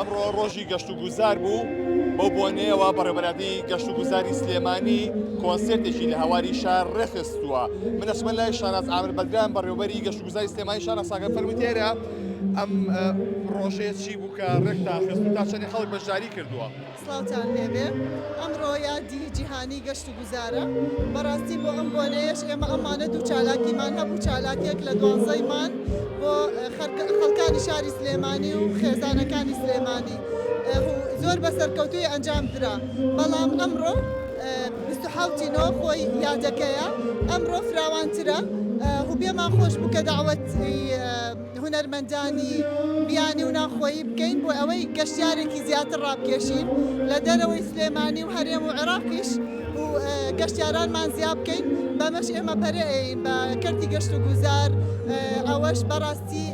ئەمڕۆ ڕۆژی گەشت و گوزار بوو، بەو بۆنەیەوە بەڕێوەبەرایەتی گەشت و گوزاری سلێمانی کۆنسێرتێکی لە هەواری شار ڕێکخستووە. من ئەچمە لای شاناز عامر بەدران بەڕێوەبەری گەشت و گوزاری سلێمانی. شاناز ساگە فەرمووی تێرە ئەم پڕۆژەیە چی بوو کە ڕێکتان خست و تا چەندی خەڵک بەشداری کردووە؟ سڵاوتان لێبێ ئەمڕۆ یادی جیهانی گەشت و گوزارە بەڕاستی بۆ ئەم بۆنەیەش ئێمە ئەمانە دوو چالاکیمان هەبوو چالاکیەک لە دوانزەی مانگ بۆ خەڵکانی شاری سلێمانی و خێزانەکانی سلێمانی زۆر بە سەرکەوتووی ئەنجام درا بەڵام ئەمڕۆ 27 نۆ خۆی یادەکەیە ئەمڕۆ فراوانترە و پێمان خۆش بوو کە داوەت هونەرمەندانی بیانی و ناوخۆیی بکەین بۆ ئەوەی گەشتیارێکی زیاتر ڕابکێشین لە دەرەوەی سلێمانی و هەرێم و عێراقیش و گەشتیارانمان زیا بکەین بەمەش ئێمە پەرە ئەین بە کەرتی گەشت و گوزار ئەوەش بەڕاستی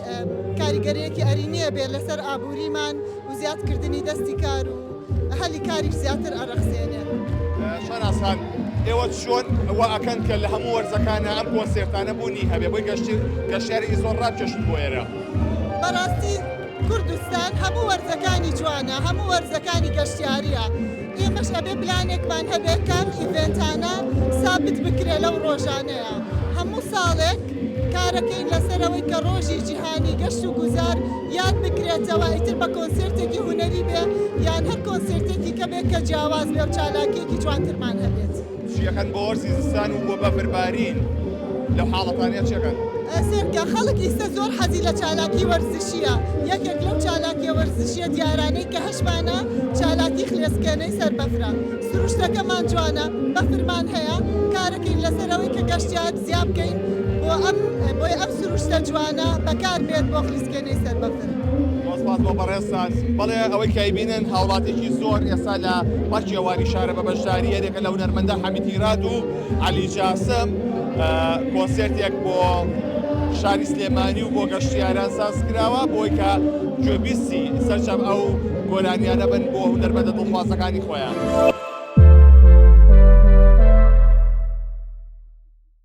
کاریگەریەکی ئەرینیە بێت لەسەر ئابووریمان و زیادکردنی دەستی کار و هەلی کاریش زیاتر ئەڕەخسێنێ. شاناز خان، ئێوە چۆن وا ئەکەن کە لە هەموو وەرزەکانا ئەم کۆنسێرتانە بوونی هەبێ بۆی گەشتیارێکی زۆر ڕابکێشن بۆ ئێرە؟ بەڕاستی کوردستان هەموو وەرزەکانی جوانە، هەموو وەرزەکانی گەشتیارییە، ئێمەش ئەبێ پلانێکمان هەبێ کام event انە سابت بکرێ لەو ڕۆژانەیە. هەموو ساڵێک کارەکەین لەسەر ئەوەی کە ڕۆژی جیهانی گەشت و گوزار یاد بکرێتەوە ئیتر بە کۆنسێرتێکی هونەری بێ یان هەر کۆنسێرتێکی کە بێ کە جیاواز بێ و چالاکیەکی جوانترمان هەبێت. چیەکەن بۆ وەرزی زستان و بۆ بەفر بارین لەو حاڵەتانە چیەکەن؟ سێرکە خەڵک ئیستە زۆر حەزی لە چالاکی وەرزشیە یەکێک لەو چالاکیە وەرزشیە دیارانەی کە هەشمانە چالاکی خلێسکێنەی سەر بەفرە سروشتەکەمان جوانە بەفرمان هەیە کارەکەین لەسەر ئەوەی کە گەشتیار زیا بکەین بۆ ئەم بۆی ئەم سروشتە جوانە بەکار بێت بۆ خلیسکێنەی سەر بەفر. زۆر سپاس بۆ بەڕێزتان. بەڵێ ئەوەی کە ئەیبینن هاوڵاتیەکی زۆر ئێستا لە پارکی هەواری شارە بە بەشداری هەریەکە لە هونەرمەندان حەمید هیراد و عەلی جاسم کۆنسێرتێک بۆ شاری سلێمانی و بۆ گەشتیاران ساز کراوە بۆی کە گوێبیستی سەرجەم ئەو گۆرانیانە بن بۆ هونەرمەندە دڵخوازەکانی خۆیان.